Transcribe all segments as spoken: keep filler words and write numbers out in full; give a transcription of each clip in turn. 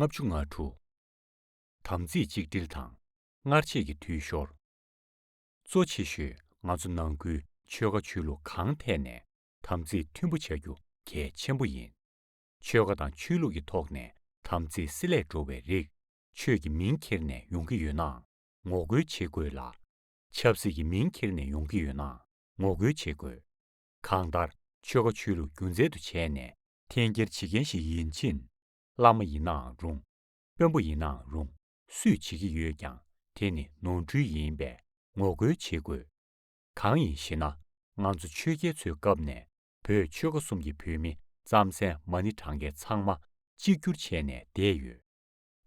ལྔ་བཅུ་ང་དྲུག་དམ་ཚིག་གཅིག་སྒྲིལ་དང་སྔར་བྱས་ཀྱི་འཐུས་ཤོར། གཙོ་ཆེ་ཤོས་ང་ཚོ་ནང་ཁུལ་ཆོལ་ཁ་ཆོས་ལུགས་གང་ཐད་ནས་དམ་ཚིག་མཐུན་པོ་བྱ་རྒྱུ་གལ་ཆེན་པོ་ཡིན། ཆོལ་ཁ་དང་ཆོས་ལུགས་ཀྱི་ཐོག་ནས་དམ་ཚིག་བསྲེ་ལྷད་འགྲོ་བའི་རིགས་ཆོས་ཀྱི་མིང་ཁྱེར་ནས་ཡོང་གི་ཡོད་ནའང་ངོ་རྒོལ་བྱེད་དགོས་ལ། ཆབ་སྲིད་ཀྱི་མིང་ཁྱེར་ནས་ཡོང་གི་ཡོད་ནའང་ངོ་རྒོལ་བྱེད་དགོས། གང་ལྟར་ཆོལ་ཁ་ཆོས་ལུགས་རྒྱུ་མཚན་དུ་བྱས་ནས་འཐེན་འཁྱེར་བྱེད་མཁན་ཞིག་ཡིན་ཕྱིན། བླ་མ་ཡིན་ནའང་རུང་། དཔོན་པོ་ཡིན་ནའང་རུང་། སུས་བྱེད་ཀྱི་ཡོད་ཀྱང་དེ་ནི་ནོར་འཁྲུལ་ཡིན་པས་ངོ་རྒོལ་བྱེད་དགོས། གང་ཡིན་ཞེ་ན། ང་ཚོ་ཆོས་རྒྱལ་ཚོའི་སྐབས་ནས་བོད་ཆོལ་ཁ་གསུམ་གྱི་བོད་མི་རྩམ་ཟན་མ་ཎི་བགྲང་མཁན་ཚང་མ་གཅིག་གྱུར་བྱས་ནས་བསྡད་ཡོད།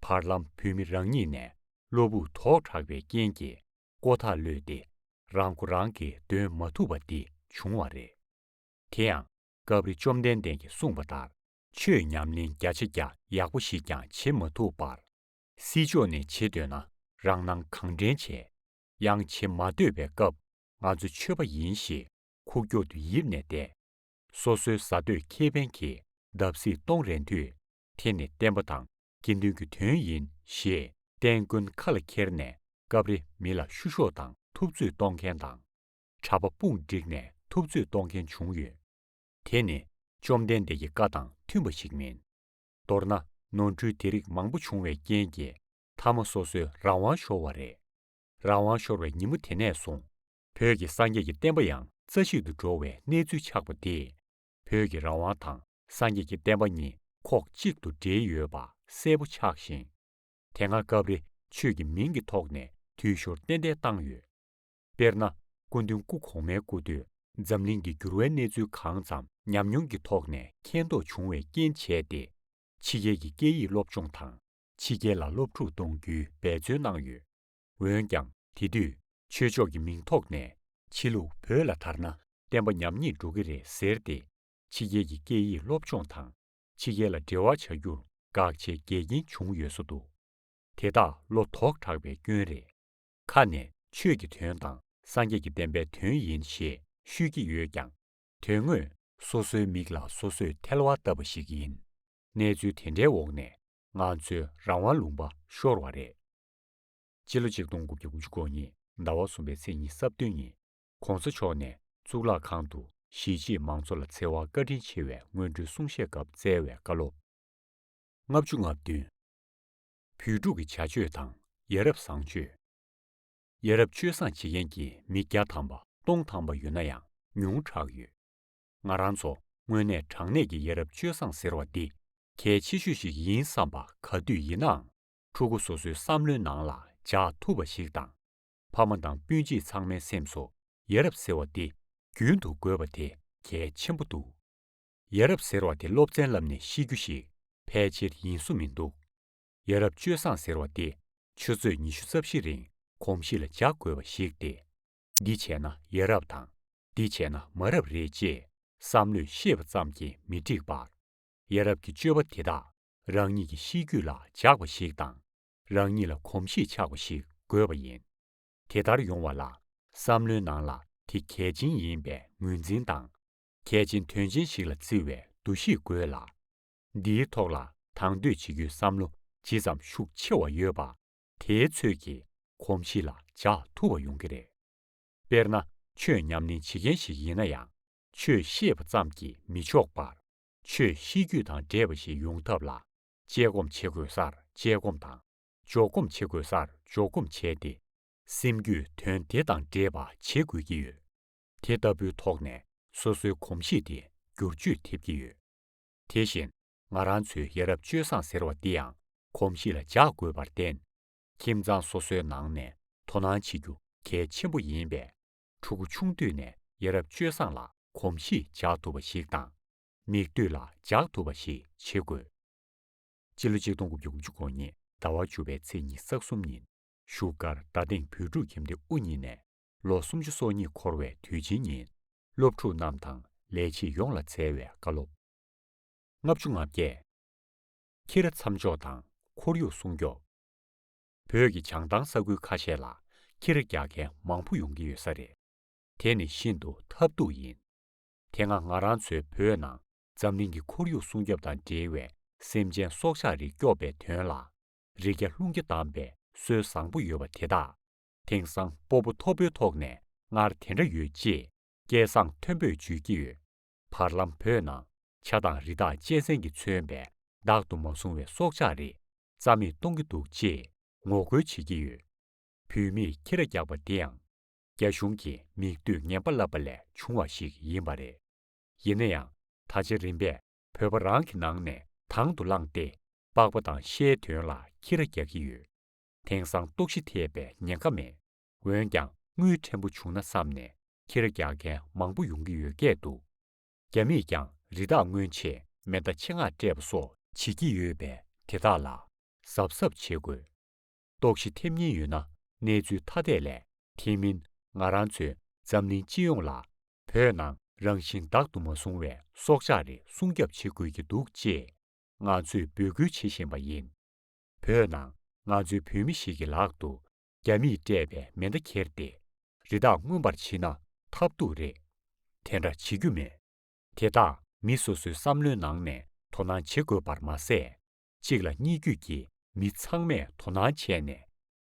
བར་ལམ་བོད་མི་རང་ཉིད་ནས་བློ་སྦུག་དོག་དྲགས་པའི་རྐྱེན་གྱིས་ཀོ་ཐག་གློད་དེ་རང་མགོ་རང་གིས་འདོན་མ་ཐུབ་པ་འདི་བྱུང་བ་རེད། དེ་ཡང་སྐབས་རེ་བཅོམ་ལྡན་འདས་ཀྱིས་གསུངས་པ་ལྟར་ཆོས་ཉམས་ལེན་བརྒྱ་ཆ་བརྒྱ་ཡག་པོ་ཞིག་ཀྱང་བྱེད་མ་ཐུབ་པར། སྲིད་ཕྱོགས་ནས་བྱེད་འདོད་ན་རང་སྣང་གང་དྲན་བྱས། ཡང་བྱེད་མ་འདོད་པའི་སྐབས་ང་ཚོ་ཆོས་པ་ཡིན་ཞེས་ཁུག་ཀྱོག་ཏུ་ཡིབ་ནས་བསྡད། སོ་སོའི་ཟ་འདོད་ཁེ་ཕན་གྱིས་བརྡབ་གསིག་གཏོང་རན་དུས་དེ་ནི་བསྟན་པ་དང་དགེ་འདུན་གྱི་དོན་ཡིན་ཞེས་བསྟན་དགོན་ཁ་ལ་ཁྱེར་ནས་སྐབས་རེ་མི་ལ་བཤུ་གཞོག་དང་ཐུབ་ཚོད་གཏོང་མཁན་དང་། གྲྭ་པ་དཔུང་བསྒྲིགས་ནས་ཐུབ་ཚོད་གཏོང་མཁན་བྱུང་ཡོད། དེ་ནི་བཅོམ་ལྡན་འདས་ཀྱི་བཀའ་དང་མཐུན་པ་ཞིག་མིན། མདོར་ན་ནོར་འཁྲུལ་དེ་རིགས་མང་པོ་བྱུང་བའི་རྐྱེན་གྱིས་མཐའ་མ་སོ་སོའི་རང་དབང་ཤོར་བ་རེད། རང་དབང་ཤོར་བའི་ཉིན་མོ་དེ་ནས་བཟུང་བོད་ཀྱི་སངས་རྒྱས་ཀྱི་བསྟན་པ་ཡང་རྩ་ཞིག་ཏུ་འགྲོ་བའི་གནས་ཚུལ་ཆགས་པ་འདིས་བོད་ཀྱི་རང་དབང་དང་སངས་རྒྱས་ཀྱི་བསྟན་པ་གཉིས་ཁོག་གཅིག་ཏུ་འདྲེས་ཡོད་པ་གསལ་པོ་ཆགས་ཤིང་། དེ་སྔ་སྐབས་རེ་ཆོས་ཀྱི་མིང་གི་ཐོག་ནས་འཐུས་ཤོར་ཏན་ཏན་བཏང་ཡོད། དཔེར་ན། སྐུ་མདུན་སྐུ་གོང་མའི་སྐུ་དུས་འཛམ་གླིང་གི་འགྱུར་བའི་གནས་ཚུལ་གང་ཙམ་ཉམས་མྱོང་གི་ཐོག་ནས་མཁྱེན་རྟོགས་བྱུང་བའི་རྐྱེན་བྱས་ཏེ། ཕྱི་རྒྱལ་གྱི་སྐད་ཡིག་སློབ་སྦྱོང་དང་ཕྱི་རྒྱལ་ལ་སློབ་ཕྲུག་གཏོང་རྒྱུའི་འབད་བརྩོན་གནང་ཡོད། འོན་ཀྱང་དེ་དུས་ཆོས་ཕྱོགས་ཀྱི་མིང་ཐོག་ནས་ཕྱི་ལུགས་བོད་ལ་དར་ན་བསྟན་པ་ཉམས་ཉེས་འགྲོ་གི་རེད་ཟེར་ཏེ། ཕྱི་རྒྱལ་གྱི་སྐད་ཡིག་སློབ་སྦྱོང་དང་ཕྱི་རྒྱལ་ལ་འབྲེལ་བ་བྱ་རྒྱུར་དགག་བྱའི་འགལ་རྐྱེན་བྱུང་ཡོད་བཟོ་འདུག་དེ་དག་བློ་དོགས་དྲགས་པའི་སྐྱོན་རེད། ཁ་ནས་ཆོས་ཀྱི་དོན་དང་སངས་རྒྱས་ཀྱི་བསྟན་པའི་དོན་ཡིན་ཞེས་ཤོད་ཀྱི་ཡོད་ཀྱང་། དོན་དངོས་སོ་སོའི་མིག་ལ་སོ་སོས་ཐལ་བ་བཏབ་པ་ཞིག་ཡིན། གནས་ཚུལ་དེ་འདྲའི་འོག་ནས་ང་ཚོའི་རང་དབང་ལུང་པ་ཤོར་བ་རེད། སྤྱི་ལོ་ཆིག་སྟོང་དགུ་བརྒྱ་དགུ་བཅུ་གོ་གཉིས་ཟླ་བ་གསུམ་པའི་ཚེས་ཉི་ཤུ་རྩ་བདུན་ཉིན་༸གོང་ས་མཆོག་ནས་གཙུག་ལག་ཁང་དུ་གཞིས་བྱེས་མང་ཚོགས་ལ་འཚེ་བ་བཀའ་དྲིན་ཆེ་བའི་སྔོན་འགྲོའི་གསུང་བཤད་སྐབས་སྩལ་བའི་བཀའ་སློབ། ལྔ་བཅུ་ང་བདུན། བོད་ཕྲུག་གི་བྱ་སྤྱོད་དང་ཡ་རབས་བཟང་སྤྱོད། ཡ་རབས་སྤྱོད་བཟང་བྱེད་མཁན་གྱི་མི་བརྒྱ་ཐམ་པ་སྟོང་ཐམ་པ་ཡོད་ན་ཡང་ཉུང་དྲགས་ཡོད། ང་རང་ཚོ་དངོས་གནས་དྲང་གནས་ཀྱི་ཡ་རབས་སྤྱོད་བཟང་ཟེར་བ་འདི་གལ་ཆེ་ཤོས་ཤིག་ཡིན་བསམ་པ་ག་དུས་ཡིན་ནའང་ཕྲུ་གུ་སོ་སོའི་བསམ་བློའི་ནང་ལ་འཇགས་ཐུབ་པ་ཞིག་དང་། ཕ་མ་དང་སྤུན་མཆེད་ཚང་མའི་སེམས་སུ་ཡ་རབས་ཟེར་བ་འདི་རྒྱུན་དུ་དགོས་པ་དེ་གལ་ཆེན་པོ་འདུག་ཡ་རབས་ཟེར་བ་དེ་སློབ་ཚན་བསླབས་ནས་ཤེས་རྒྱུ་ཞིག་ཕལ་ཆེར་ཡིན་བཟོ་མི་འདུག་ཡ་རབས་སྤྱོད་བཟང་ཟེར་བ་དེ་ཆུ་ཚོད་ཉི་ཤུ་རྩ་བཞི་རིང་གོམས་གཤིས་ལ་འཇགས་དགོས་པ་ཞིག་སྟེ། འདི་བྱས་ན་ཡ་རབས་དང་། འདི་བྱས་ན་མ་རབས་རེད་ཅེས་བསམ་བློས་ཤེས་པ་ཙམ་གྱིས་མི་འགྲིག་པར། ཡ་རབས་ཀྱི་སྤྱོད་པ་དེ་དག་རང་ཉིད་ཀྱི་ཤེས་རྒྱུད་ལ་འཇགས་པ་ཞིག་དང་། རང་ཉིད་ལ་གོམས་གཤིས་ཆགས་པ་ཞིག་དགོས་པ་ཡིན། དེ་ལྟར་ཡོང་བ་ལ་བསམ་བློའི་ནང་ལ་དེ་གལ་ཆེན་ཡིན་པའི་ངོས་འཛིན་དང་། གལ་ཆེན་དོན་ཆེན་ཞིག་ལ་བརྩི་བའི་འདུ་ཤེས་དགོས་ལ། འདིའི་ཐོག་ལ་དང་དོད་བྱེད་རྒྱུའི་བསམ་བློ་ཇི་ཙམ་ཤུགས་ཆེ་བ་ཡོད་པ། དེའི་ཚོད་ཀྱིས་གོམས་གཤིས་ལ་འཇགས་ཐུབ་པ་ཡོང་གི་རེད། དཔེར་ན་ཆོས་ཉམས་ལེན་བྱེད་མཁན་ཞིག་ཡིན་ན་ཡང་ཆོས་ཤེས་པ་ཙམ་གྱིས་མི་ཆོག་པར། ཆོས་ཤེས་རྒྱུད་དང་འདྲེས་པ་ཞིག་ཡོང་ཐབས་ལ་དཔྱད་སྒོམ་བྱེད་དགོས་སར་དཔྱད་སྒོམ་དང་། འཇོག་སྒོམ་བྱེད་དགོས་སར་འཇོག་སྒོམ་བྱས་ཏེ། སེམས་རྒྱུད་དོན་དེ་དང་འདྲེས་པ་བྱེད་དགོས་ཀྱི་ཡོད། དེ་ལྟ་བུའི་ཐོག་ནས་སོ་སོའི་གོམས་གཤིས་དེ་བསྒྱུར་བཅོས་ཐེབས་ཀྱི་ཡོད། དེ་བཞིན་ང་རང་ཚོའི་ཡ་རབས་སྤྱོད་བཟང་ཟེར་བ་འདི་ཡང་གོམས་གཤིས་ལ་འཇགས་དགོས་པར་བརྟེན། ཁྱིམ་ཚང་སོ་སོའི་ནང་ནས་དོ་སྣང་བྱེད་རྒྱུ་གལ་ཆེན་པོ་ཡིན་པས། ཕྲུ་གུ་ཆུང་དུས་ནས་ཡ་རབས་སྤྱོད་བཟང་ལ་གོམས་གཤིས་འཇགས་ཐུབ་པ་ཞིག་དང་། མིག་ལྟོས་ལ་འཇགས་ཐུབ་པ་ཞིག་བྱེད་དགོས། སྤྱི་ལོ་ཆིག་སྟོང་དགུ་བརྒྱ་དགུ་བཅུ་གོ་གཉིས་ཟླ་བ་བཅུ་པའི་ཚེས་ཉི་ཤུ་རྩ་གསུམ་ཉིན་བཞུགས་སྒར་རྡ་སྟེང་བོད་ཕྲུག་ཁྱིམ་སྡེ་དབུ་བརྙེས་ནས་ལོ་སུམ་ཅུ་སོ་གཉིས་འཁོར་བའི་དུས་ཆེན་ཉིན་སློབ་ཕྲུག་རྣམས་དང་ལས་བྱེད་ཡོངས་ལ་སྩལ་བའི་བཀའ་སློབ། ལྔ་བཅུ་ང་བརྒྱད། ཁྱི་ར་མཚམས་འཇོག་དང་ཁོར་ཡུག་སྲུང་སྐྱོབ། བོད་ཀྱི་བྱང་ཐང་ས་ཁུལ་ཁ་ཤས་ལ་ཁྱི་ར་རྒྱག་མཁན་མང་པོ་ཡོང་གི་ཡོད་ས་རེད། དེ་ནི་ཤིན་ཏུ་ཐབས་སྡུག་ཡིན། དེ་སྔ་ང་རང་ཚོའི་བོད་ནང་འཛམ་གླིང་གི་ཁོར་ཡུག་སྲུང་སྐྱོབ་དང་འབྲེལ་བའི་ སེམས་ཅན་སྲོག་ཆགས་རིགས་སྐྱོབ་པའི་དོན་ལ་རི་རྒྱ་ལྷུང་རྒྱ་བསྡམས་པའི་སྲོལ་བཟང་པོ་ཡོད་པ་དེ་དག་དེང་སང་སྤོ་བོ་མཐོ་པོའི་ཐོག་ནས་སྔར་དེ་འདྲ་ཡོད་ཅེས་སྐལ་བཟང་མཐོན་པོས་བརྗོད་ཀྱི་ཡོད། བར་ལམ་བོད་ནང་བྱ་དང་རི་དྭགས་གཅན་གཟན་གྱིས་མཚོན་པའི་བདག་ཏུ་མ་བཟུང་བའི་སྲོག་ཆགས་རིགས་རྩ་མེད་གཏོང་གི་འདུག་ཅེས་ངོ་རྒོལ་བྱེད་ཀྱི་ཡོད། བུད་མེད་ཁྱི་ར་རྒྱག་པ་འདི་ཡང་རྒྱ་གཞུང་གིས་མིག་ལྟོས་ངན་པ་བསླབ་པ་ལས་བྱུང་བ་ཞིག་ཡིན་པ་རེད། ཡིན་ན་ཡང་ད་ཆ་རིམ་པས་བོད་པ་རང་གི་ནང་ནས་དང་དུ་བླངས་ཏེ་པགས་པ་དང་ཤའི་དོན་ལ་ཁྱི་ར་རྒྱག་གི་ཡོད། དེང་སང་ལྟོགས་ཤི་ཐེབས་པའི་ཉེན་ཁ་མེད། འོན་ཀྱང་དངུལ་ཕྲན་བུ་བྱུང་ན་བསམ་ནས་ཁྱི་ར་རྒྱག་མཁན་མང་པོ་ཡོང་གི་ཡོད་སྐད་འདུག་རྒྱ་མིས་ཀྱང་རི་དྭགས་རྔོན་ཆེད་མེ་མདའ་ཆེད་མངགས་སྤྲད་པ་སོགས་བྱེད་ཀྱི་ཡོད་པས་དེ་དག་ལ་གཟབ་གཟབ་བྱེད་དགོས། ལྟོགས་ཤི་ཐེབས་ཉེན་ཡོད་ན་གནས་ཚུལ་ཐ་དད་ལས་དེ་མིན་ང་རང་ཚོས་འཛམ་གླིང་སྤྱི་ཡོངས་ལ་བོད་ནང་རང་བཞིན་བདག་ཏུ་མ་བཟུང་བའི་སྲོག་ཆགས་རིགས་སྲུང་སྐྱོབ་བྱེད་དགོས་ཀྱི་འདུག་ཅེས་ང་ཚོས་འབོད་སྐུལ་བྱེད་བཞིན་པ་ཡིན། བོད་ནང་ང་ཚོའི་བོད་མི་ཞིག་གི་ལག་ཏུ་རྒྱ་མིས་སྤྲད་པའི་མེ་མདའ་ཁྱེར་ཏེ་རི་དྭགས་རྔོན་པར་ཕྱིན་ན་ཐབས་སྡུག་རེད། དེ་འདྲ་བྱེད་རྒྱུ་མེད། དེ་དག་མི་སོ་སོའི་བསམ་བློའི་ནང་ནས་དོ་སྣང་བྱེད་དགོས་པར་མ་ཟད། གཅིག་ལ་གཉིས་བརྒྱུད་ཀྱིས་མི་ཚང་མས་དོ་སྣང་བྱས་ནས་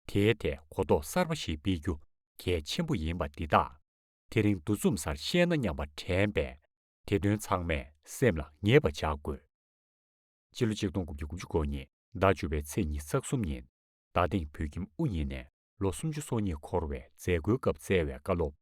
དེའི་ཐད་གོ་རྟོགས་གསར་པ་ཞིག་སྤེལ་རྒྱུ་གལ་ཆེན་པོ་ཡིན་པ་འདི་དག་དེ་རིང་འདུ་འཛོམས་སར་བཤད་ན་སྙམ་པ་དྲན་པས་དེ་དོན་ཚང་མས་སེམས་ལ་ངེས་པ་བཞག་དགོས། སྤྱི་ལོ་ཆིག་སྟོང་དགུ་བརྒྱ་དགུ་བཅུ་གོ་གཉིས་ཟླ་བཅུ་པའི་ཚེས་ཉི་ཤུ་རྩ་གསུམ་ཉིན་རྡ་སྟེང་བོད་ཁྱིམ་དབུ་བརྙེས་ནས་ལོ་སུམ་ཅུ་སོ་གཉིས་འཁོར་བའི་མཛད་སྒོའི་སྐབས་བསྩལ་བའི་བཀའ་སློབ་